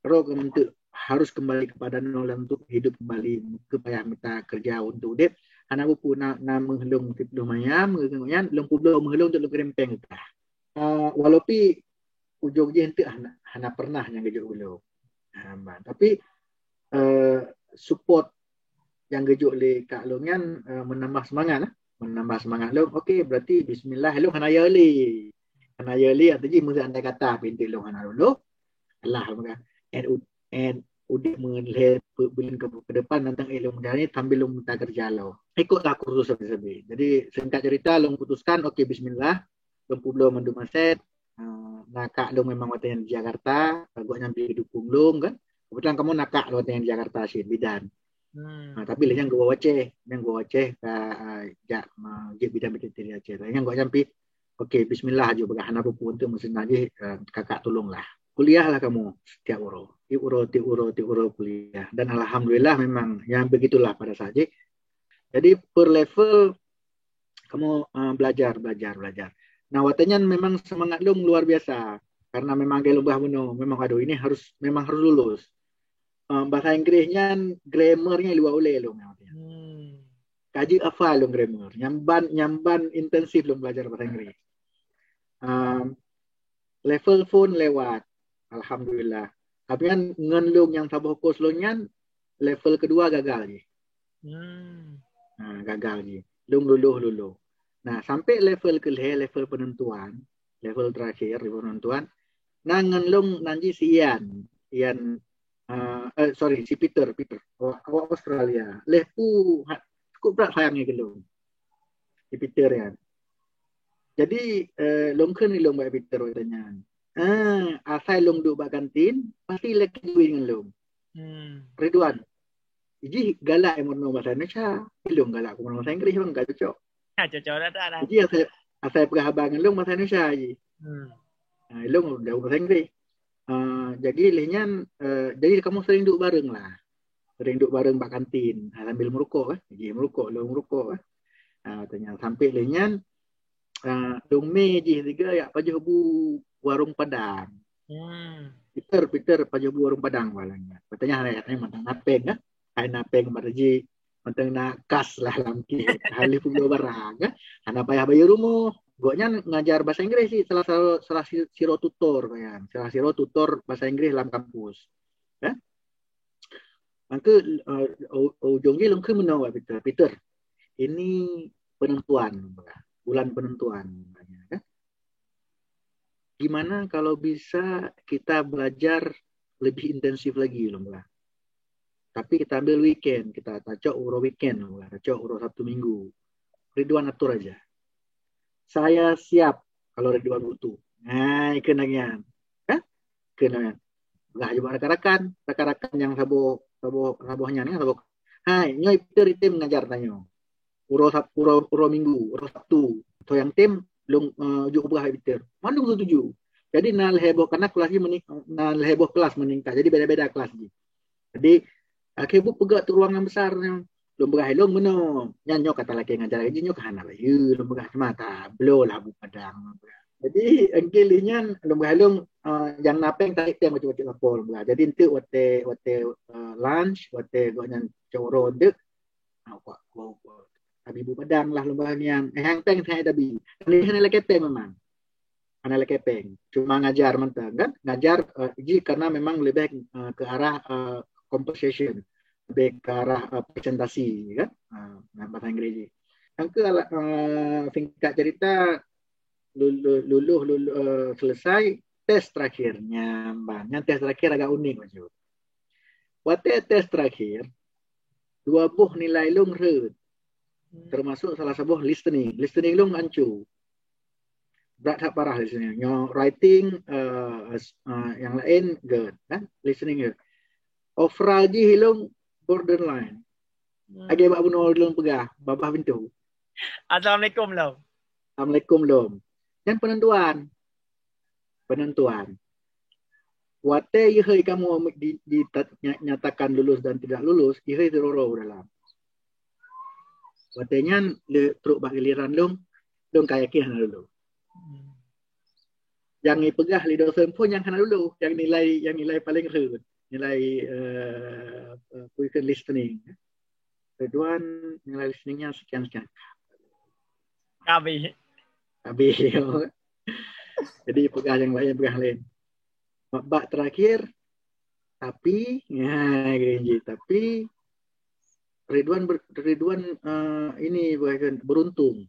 roh keumentuk harus kembali kepada nol dan untuk hidup kembali ke payah mita kerja untuk udép. Hana buku na, na meuhlong siploh mayam ngon nyan lôn peubloe meuhlong untuk lôn kerempeng utah. Uh, walaupun ujong jih enteuk hana, hana pernah nyang geujok ulôn. Ha, tapi uh, support yang geujok lé kak lôn nyan uh, menambah semangat lah. Menambah semangat lôn. Okey, berarti bismillah lôn hana ya lé. Hana ya lé arti jih mesti andai kata pintu lôn hana lulus. Allah maka. And, and udah mengenai bulan ke, ke depan nanti ilmu dari sambil lôn minta kerja lo. Ikutlah kursus sabe-sabe. Jadi singkat cerita lôn putuskan okey bismillah. Lôn peubloe mandum aset. Uh, na kak lôn memang watèe di Jakarta, gobnyan pi dukung lôn kan. Kebetulan kamoe na kak lôn watèe di Jakarta cit bidan. Hmm. Ha, tapi lé nyang geuwoe Aceh, nyang geuwoe Aceh ka uh, jak uh, jeuet bidan bidan di Aceh. Nyang gobnyan pi okey bismillah aju bagah hana peue-peue untuk meuseu na jih uh, kakak tolonglah. Kuliahlah kamoe setiap uroe. Tiap uroe, tiap uroe, tiap uroe kuliah. Dan alhamdulillah memang yang begitulah pada saat jih. Jadi per level kamoe uh, belajar, belajar, belajar. Nah, watèe nyan memang semangat lôn luar biasa karena memang gaya lôn bah bunoe memang aduh ini harus memang harus lulus. Uh, bahasa Inggris nyan grammar-nya luar ulèe lôn. Hmm. Kaji hafal lôn grammar. Nyamban nyamban intensif lôn belajar bahasa Inggris. Um, level phone lewat. Alhamdulillah. Tapi kan ngon lôn yang saboh kos lôn nyan level kedua gagal jih. Hmm. Ha, gagal jih. Lôn lulus lulus. Nah, sampai level kelhèe, level penentuan, level terakhir, level penentuan, na ngon lôn nan jih si Ian. Ian uh, eh, sorry, si Peter, Peter. Awak, awak Australia. Leh pu ha, cukup berat sayangnya ke lôn. Si Peter kan. Jadi uh, lôn kheun lôn bak Peter waktu nyan. Ah, asai lôn duduk bak kantin, pasti lagi duit ngon lôn. Hmm. Ridwan. Jih galak yang meurunoe bahasa Indonesia. Ilong galak ku meurunoe bahasa Inggris bang gak cocok. Ha, cocok dah dah. Jadi asai asai peugah haba ngon ilong bahasa Indonesia ji. Hmm. Ha, ilong dah bahasa Inggris. Uh, jadi leh nyan uh, jadi kamu sering duduk bareng lah. Sering duduk bareng bak kantin ha, sambil merokok eh. Jadi merokok, ilong merokok eh. Ha, tanya sampai leh nyan uh, dong me jih tiga yak pajoh bu warung Padang. Hmm. Peter, Peter pajoh bu warung Padang balanya. Katanya hari ini mantang napeng kan? Hai napeng pada ji mantang nakas lah lam ki. Halih pun barang kan? Hana payah bayar rumah. Goknya ngajar bahasa Inggris sih salah salah, salah siro tutor kan. Salah siro tutor bahasa Inggris dalam kampus. Kan? Maka uh, ujung ji lengkeu meunoe Peter. Peter, ini penentuan bulan penentuan kan? Gimana kalau bisa kita belajar lebih intensif lagi lom lah. Tapi kita ambil weekend, kita tacok uroe weekend lom lah, tacok uroe Sabtu Minggu. Ridwan atur aja. Saya siap kalau Ridwan butuh. Nah, ikut lagi kan? Ikut lagi. Lah juga rakan-rakan, rakan-rakan yang saboh saboh saboh nyan kan saboh. Hai, nyoe Peter item ngajar tanyoe. Uroe Sab uroe uroe Minggu, uroe Sabtu. Atau yang tem long uh, ujuk ubah Peter. Mandum setuju. Jadi na lhèe boh kana kelas ji na lhèe boh kelas meningkat. Jadi beda-beda kelas ji. Jadi akhir bu peugah tu ruangan besar nyan. Lom peugah ilong meunoe. Nyan nyoe kata laki ngajar gaji nyoe ka hana bayu lom peugah semata. Bloe lah bu padang. Jadi engkil nyan lom peugah ilong uh, nyang na péng tarék péng bacut-bacut lapor lôn peugah. Jadi enteuk watèe watèe uh, lunch, watèe gobnyan cok uroe enteuk, ah, wak, wak, wak. Tabi bu padang lah lôn peugah nyan. Eh, hang péng hana tabi. Tapi hana lakèe péng memang. Hana lakèe péng. Cuma ngajar mantong kan? Ngajar uh, ji karena memang lebih uh, ke arah uh, composition, lebih ke arah uh, presentasi kan? Uh, bahasa Inggris ji. Yang ke uh, singkat cerita, lulu- luluh luluh uh, selesai tes terakhir nyan ban. Nyan tes terakhir agak unik bacut. Watèe tes terakhir, dua boh nilai lôn rhot. Termasuk salah saboh listening. Listening lôn ancu. Brat that parah listening. Nyoe writing uh, uh, yang lain good kan? Listening good. Overall jih lôn borderline. Hmm. Lagèe bak bunoe lôn peugah, babah pintu. Assalamualaikum lom. Assalamualaikum lom. Nyan penentuan. Penentuan. Watèe ihai kamoe di, di, nyatakan lulus dan tidak lulus, ihai sidroe dalam. Watèe nyan le trok bak giliran lôn, lôn ka yakin hana lulus. Hmm. Nyang ipeugah lé dosen pun nyang hana lulus, nyang nilai nyang nilai paling rhot, nilai uh, uh, listening. Ridwan nilai listening-nya sekian-sekian. Habis. Habis. Jadi peugah yang lain, peugah lain. Bak terakhir, tapi, ya, tapi Ridwan ber, Ridwan uh, ini bukan beruntung.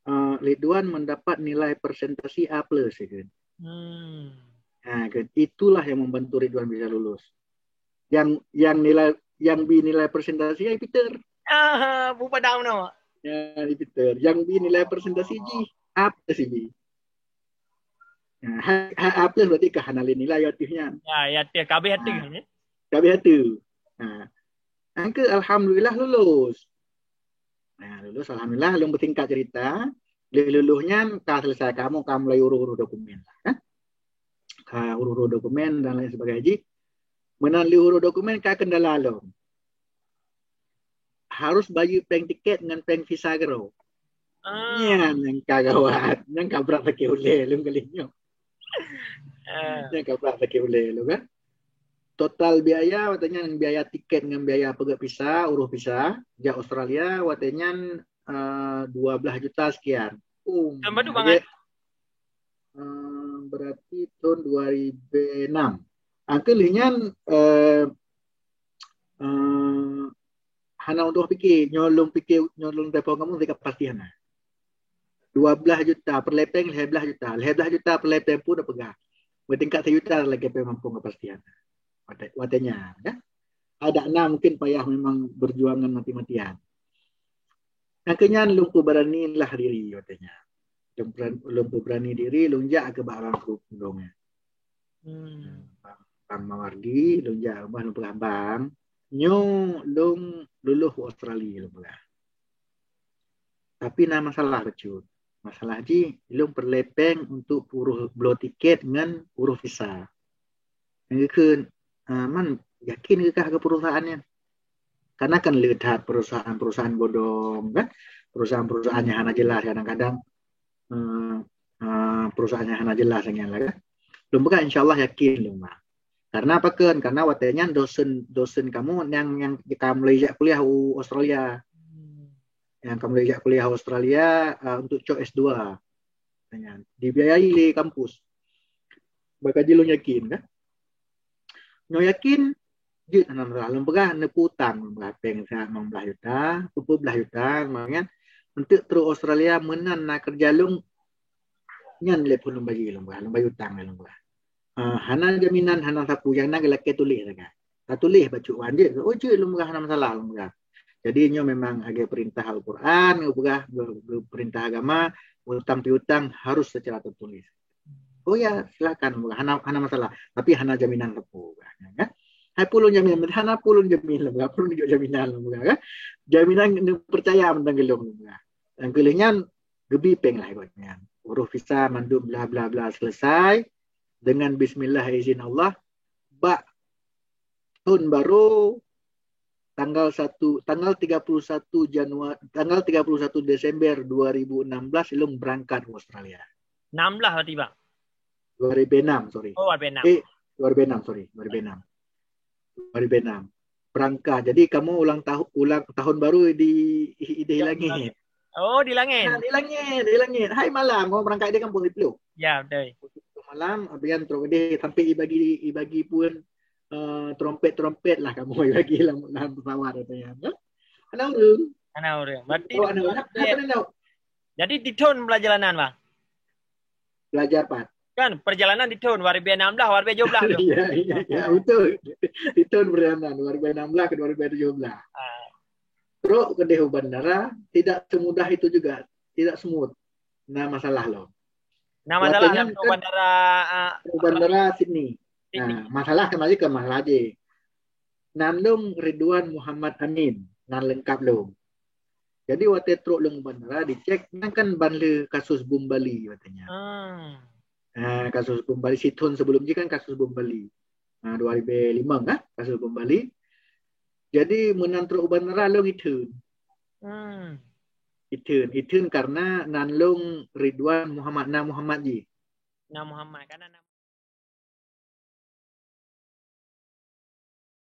Uh, Ridwan mendapat nilai presentasi A plus ya kan. Hmm. Nah, kan? Itulah yang membantu Ridwan bisa lulus. Yang yang nilai yang bi nilai presentasi ya Peter. Ah, bu padang no. Ya, di Peter. Yang bi nilai presentasi ji apa sih bi? Nah, ha, ha, A plus berarti ka hana lé nilai ya ateuh nyan. Ya, ya ateuh kabeh ateuh. Ha. Kabeh ateuh. Nah, angka alhamdulillah lulus. Nah, lulus alhamdulillah lôn beusingkat cerita. Lé lulus nyan ka selesai kamoe ka mulai urus-urus dokumen lah kan. Ka urus-urus dokumen dan lain sebagainya. Meunan lé urus dokumen ka kendala lom. Harus bayeue péng tiket ngon péng visa keudroe. Ah. Nyan nyang ka gawat, nyang ka brat sakét ulèe lom kali nyoe. Ah. Nyang ka brat sakét ulèe lom kan. Total biaya watèe nyan biaya tiket ngon biaya peugöt visa, urus visa jak Australia watèe nyan uh, dua belas juta sekian. Oh, berarti uh, berarti tahun dua ribu enam. Angka lheuh nyan uh, uh, hana untuk pikir, nyoe lôn pikir, nyoe lôn telepon kamu dekat pasti hana. Dua belas juta per lepeng, lhèe belas juta. Lhèe belas juta per lepeng pun dah peugah. Bertingkat sejuta lagi pun mampu kepastian. Watèe nyan kan. Ada enam mungkin payah memang berjuangan mati-matian. Angka nyan lôn peuberanilah diri watèe nyan. Lôn peuberani diri, lôn jak keu bak bang group lôn nyan. Hmm. Bang, bang Mawardi, lôn jak rumah lôn peugah bang, nyoe lôn lulus Australia lôn peugah. Tapi na masalah bacut. Masalah jih lôn peureulèe péng untuk urus bloe tiket ngon urus visa. Nyang geukheun, ah, man yakin keu kah keu perusahaan nyan? Karena kan le that perusahaan-perusahaan bodong kan. Perusahaan-perusahaan nyang hana jelas kadang-kadang uh, uh, perusahaan nyang hana jelas nyan lah kan. Lôn peugah insya Allah yakin lôn mah. Karena apa kan? Karena watèe nyan dosen dosen kamu yang yang ka mulai jak kuliah u Australia. Yang ka mulai jak kuliah Australia uh, untuk cok S dua. Dibiayai lé kampus. Baka jih lôn yakin kan. Nyoe yakin jeuet hana masalah lôn peugah neupeu utang lôn peugah péng sa enam belas juta, peuet belas juta, maknyan untuk trok Australia meunan na kerja lôn nyan lé pun lôn bayeue lôn peugah, lôn bayeue utang lôn peugah. Uh, hana jaminan hana sapeue nyang na geulakèe tuléh sagai. Tatuléh bacut wan jeuet, oh jeuet lôn peugah hana masalah lôn peugah. Jadi nyoe memang lagèe perintah Al-Quran, nyoe peugah perintah agama, utang piutang harus secara tertulis. Oh ya, silakan, hana hana masalah. Tapi hana jaminan lepo kan. Hai pulun jamin, hana pulun jamin lah, pulun juga jaminan lah kan. Jaminan neupercaya mentang gelong lah. Dan kelihnya gebi peng lah ikut nyan. Urus visa mandum bla bla bla selesai dengan bismillah izin Allah. Bak tahun baru tanggal satu tanggal tiga puluh satu Januari tanggal tiga puluh satu Desember dua ribu enam belas ilung berangkat ke Australia. Enam belas berarti bang. Dua ribu enam, sorry. Oh, dua ribu enam. Eh, dua ribu enam, sorry. Dua ribu enam. Dua ribu enam. Perang Ka. Jadi kamoe ulang tahun, ulang tahun baru di, di, di langit. Oh, di langit. Nah, di langit, di langit. Hai malam, kamoe berangkat di kampung di Pluh. Ya, betul. Malam, abian trok deh sampai ibagi, ibagi pun uh, trompet-trompet lah kamoe ibagi lam, lam pesawat katanya. Hana ureueng. Hana ureueng. Berarti oh, hana ureueng. Jadi di tahun perjalanan, Bang? Belajar pat. Kan perjalanan di tahun dua ribu enam belas, dua ribu tujuh belas tu. Ya, ya, ya, betul. Di tahun perjalanan dua ribu enam belas ke dua ribu tujuh belas. Ah. Trok kedeh u bandara, tidak semudah itu juga, tidak smooth. Nah, masalah lo. Nah, masalah kan bandara uh, bandara Sydney. Sydney. Nah, masalah kan lagi ke masalah aja. Nan lom Ridwan Muhammad Amin, nan lengkap lom. Jadi watèe trok lôn bandara dicek, nyan kan ban lé kasus bom Bali katanya. Ah. Ha, kasus bom Bali sithon sebelum jih kan kasus bom Bali. Ha, dua ribu lima kan kasus bom Bali. Jadi meunan trok bandara lôn itheun. Hmm. Itheun, itheun karena nan lôn Ridwan Muhammad, na Muhammad jih. Na Muhammad kan na